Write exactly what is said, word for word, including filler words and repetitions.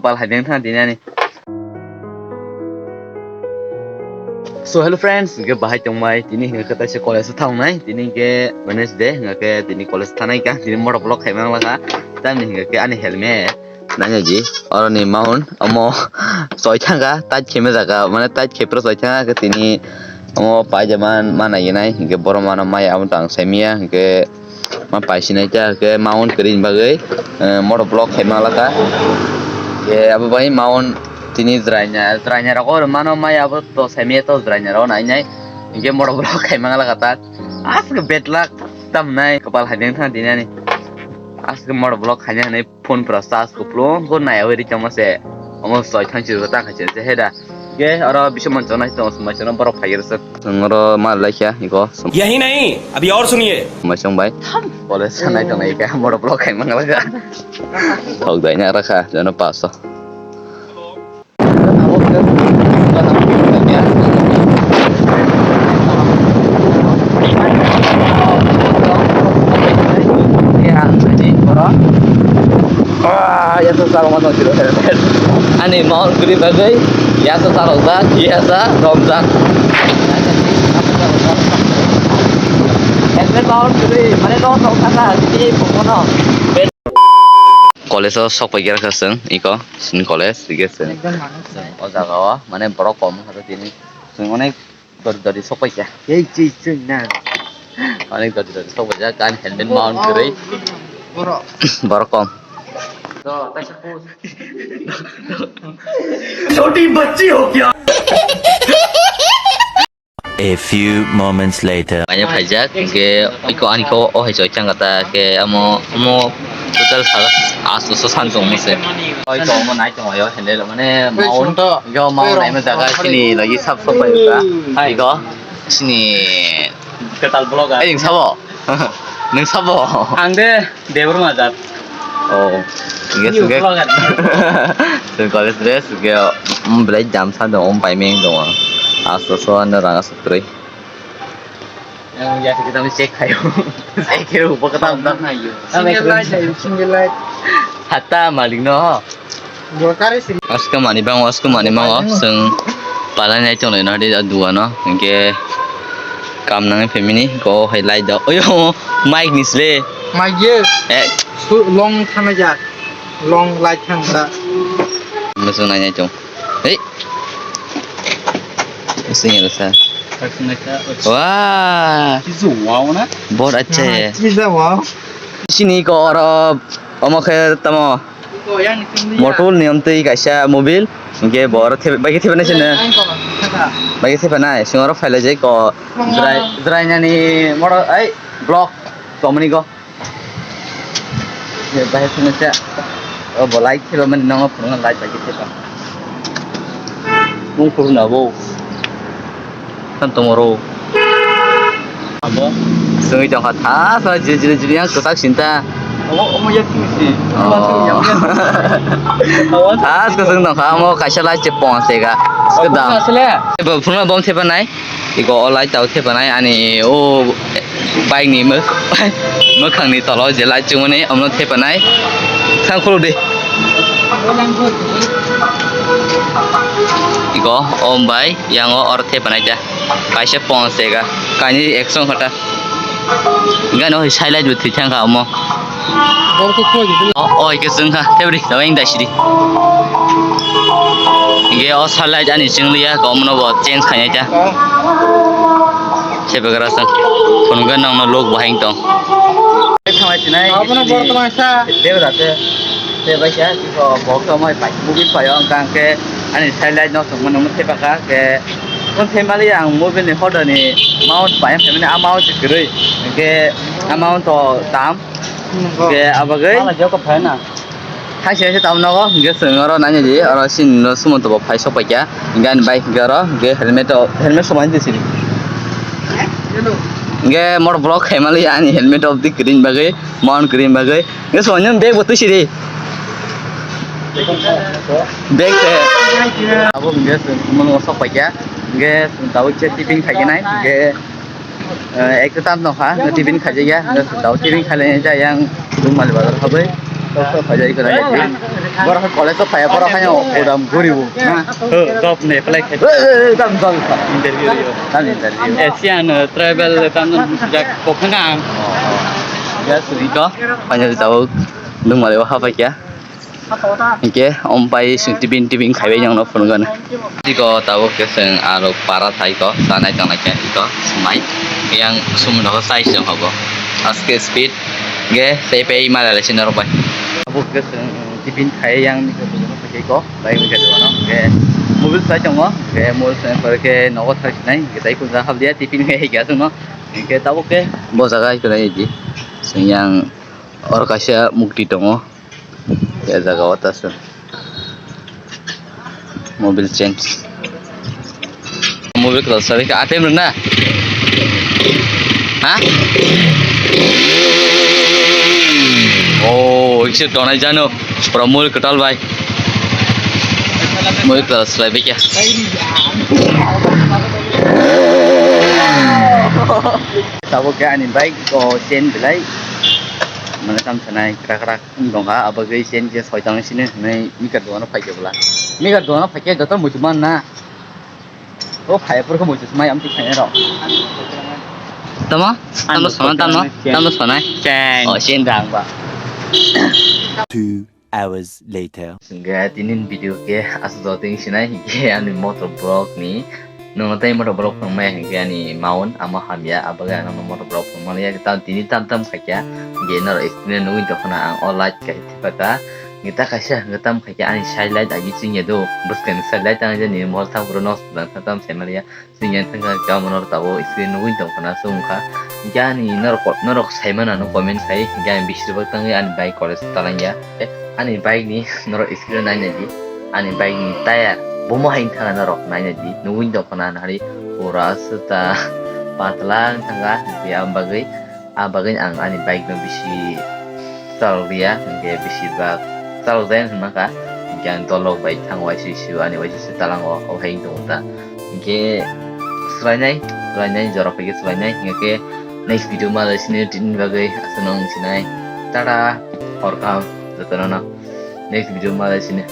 kwpal hai de wngkha tini ani. So hello friends, hingke bahai tongbai, tini hingke kaisa college o thangnai, tini hingke Wednesday, hingke tini college thanai ka, tini motor vlog khaimang lakha, tamni hingke ani helmet, nangyaji, oroni mount, omo, soi thangkha, tight khe mejaka, mane tight khe pro soi thangkha, tini, omo, paijama, mana yenai, hingke borok mano maya, abo tang saimiya, hingke, Ma paisinai ta ke mount kwrwini bagwi, eh, motor block khaima laka. Ke abo bai mount tini jwraina, jwraina rogo mano mai abo to saimaya to jwraina rogo nai nai. Hingke motor block khaima laka ta. Aswk bad luck tamnai kwpal hai wngkha tini ani. Aswk motor block khaina hinwi phone pura charge kuplung khe naiyawi ri tongma se. Omo soi thang si ta khaisa se heda. Ke oro bisamon chonai tong, sumai chonai borok phai rwswk. Chwng oro ma lai kha iko. यही नहीं, अभी और सुनिए। Sumai chong bai. College sanai tong ika, borok block khai mang laga. Thok dai na rakha, jono paso. Ah, ya to saro ma tong siro. Ani mount kwrwi bagwi, ya to saro jak, ya sa rom jak. Helmet mount kwrwi, mane no tong thaka, tini phone no. College o sok pai kha chwng, iko, sini college, ike chwng. O jaga o, mane borok kom kha tini. Chwng onek Dori dori sok paikha. Ei, chwi, chwi, na. Onek dori dori sok paikha, kan helmet mount kwrwi. Borok. Borok kom. To, taisa post. छोटी बच्ची हो क्या? A few moments later. Kanya phaijak, ke iko ani ko o hai choi chang kata, ke amo, amo total sa, asto so san tong mose. Oi ko mo nai tong yo, hende lo mane mount. Yo, mau naima jaga sini lagi sap sop bai ka. Hai ko. Sini. Ketal vlog ah. Ai, nwng sabo? Nwng sabo? Ang de Debor Majat. Oh. Hingke New sungke. Vlog ah. Sung college dress, sungke, um, belai jam sa dong, um, paimeng dong. Aso so, ano rang asok troi. Yang ya kita mesti check kayo. Check kayo, buka tam tam. Single light, single light. Hatta malik no. Aske mani bang, aske mani bang, chwng palai nai tonglai no di dugan o, hingke kam nang family ko hai light da. Oyo, mic ni sle. Mic ye. Eh. Su-, long thang ja. Long light thang da. Musu nai nai tong. Hei. Sing ya sa. Wah. Wow na? Bahut accha hai. Wow. Sini ko oro omo khe tamo. Motul ni amtwi kaisa mobil, hingke bo oro thep-, bai khe thepnai sini. Bai khe thepnai, sing oro phailai jai ko. Jrai, jrai nani moro, ai, block, tomoni go. Ye, bai khe thepnai sa. O bo light thepmani nongo phunukna light bai khe thepa. Mung phuru na bo. Tang tongoro. Abo. Sungwi tongkha tha, sa jil jil jil yang kwchak sinta. Omo, omo yak ni si. Oh. Abo. Tha, sa sung tongkha, omo kaisa lai chepong se ga. Omo asle. Bo phunukna bom thepa nai. Iko o light tao thepa nai ani o bike ni mw-, mwkhang ni tolo je light chumani omo thepa nai. Thang khuluk di. Iko o bai yang o or thepa nai ta. Kaisa pon sega, kainwi ekso kata. Gano hai silent bo thwi thang kha omo. O, o, hai khe chwng kha, thebri, taweng dai sidi. Hingke o silent ani chwng liya, omono bo change khainai ta. Thebagra chwng, phunukhe nongno lok bo hai tong. Abono borok tongmani sa. Debra te, te bai kha, tiko bo khe omo pai, movie paio, hingkha hingkhe ani silent no chwngma nongno thepakha, khe. Phone khe mali ang mobile ni photo ni mount pai ang phaimani, a mount se kwrwi. Hingke a mount to tam. Nongo. Hingke abagwi. Mala joko phaina. Thaise se tam nogo, hingke chwng oro nai di, oro sin no sumo to bo phai sok paikha. Hingke ani bike hingke oro, hingke helmet to, helmet somani di sini. Hingke motor block khai mali ani helmet of the green bagwi, mount green bagwi. Hingke somani bag bo twi sidi. Bag se. Abo hingke chwng sumo no sok paikha. Hingke chwng tabuk se tiffin khaikhe nai, hingke, eh, ekta tam tongkha, hingke tiffin khaijakya, hingke tabuk tiffin khailai jai yang Dumali bazar habwi. Kok kok phai jai kena. Borok khe college o phai, borok khe odam guribu. Oh, job ni apply khai. Eh, eh, eh, tam, tam, tam. Interview yo. Tam interview. Asian, eh, travel, eh, tam, jak, kok kena. Ya, suri ko. Phai jai tabuk. Nung male wa hapai kya? Hingke, om pai sung tibin tibin khaibai yang no phunukgana. Tiko tabuk khe chwng aro para thai ko, chanai tongnai khe iko swmai. Yang sum no sai se hobo. Aske speed ge sei pai ma le sino rok bai. Tabuk khe chwng tibin khai yang ni ko, bai mi khe dono. Ge mobile sai tongo, ge mobile sai pore khe nogo thai sinai, ge tai kun ja hal dia tibin khai ga chwng no. Ge tabuk khe bo jaga iko nai di. Chwng yang oro kaisa mukti tongo. Ya jaga o ta se. Mobile change. Mobile kwtal sabai kha, atem rwna? Ha? Oh, ikse tonai jano. Pura mobile kwtal bai. Mobile kwtal sabai kha. Tabuk khe ani bike o chain belai. Mane tam sanai krak krak. Wng tongkha, abo khe chain khe soi tangwi sini hwnwi meter dogano phaikhe bwla. Meter dogano phaikhe joto muitu man na. O phai aphuru khe muitu swmai amtwi khainai rok. Tamo? Tamo sona, tamo? Tamo sona? Chain. O, chain rang ba. Two hours later. Hingke tini video khe aswk jotting sinai hingke ani motor vlog ni. Nwng tei motor vlog phang maya hingke ani maun ama hamya, abagwi ano motor vlog phang maya. Tam tini tam tam khaikya, hingke norok screen o nugwi tongkha na ang o light kaisa thepaka. Hingke ta kaisa hingke tam khaikya ani side light agi chingya do, bwskang side light ang jani mol thang phuru nos jang tam sai maliya. Chwng yang thangkha hingke amo norok tabuk screen nugwi tongkha na chwng wngkha. Hingke ani norok, norok saimano ano comment khai, hingke ani bisir bak tangwi ani bike college talangya. Ani bike ni norok screen naina di, ani bike ni tire bomo hai wngkha norok naina di, nugwi tongkha na nari pura aswk ta patla wngkha, hingke ang bagwi, ah bagwi ang ani bike no bisi chalok liya, hingke bisi bak chalok jaya hinwi mankha, hingke ang dolok bai thango waisa waisa ani waisa waisa talango, o hai wng tongo ta. Hingke swlainai, swlainai jora paikhe swlainai, hingke next video ma lai sini tini bagwi aswk no wng sinai. Tata, hor kaham jotono no. Next video ma lai sini.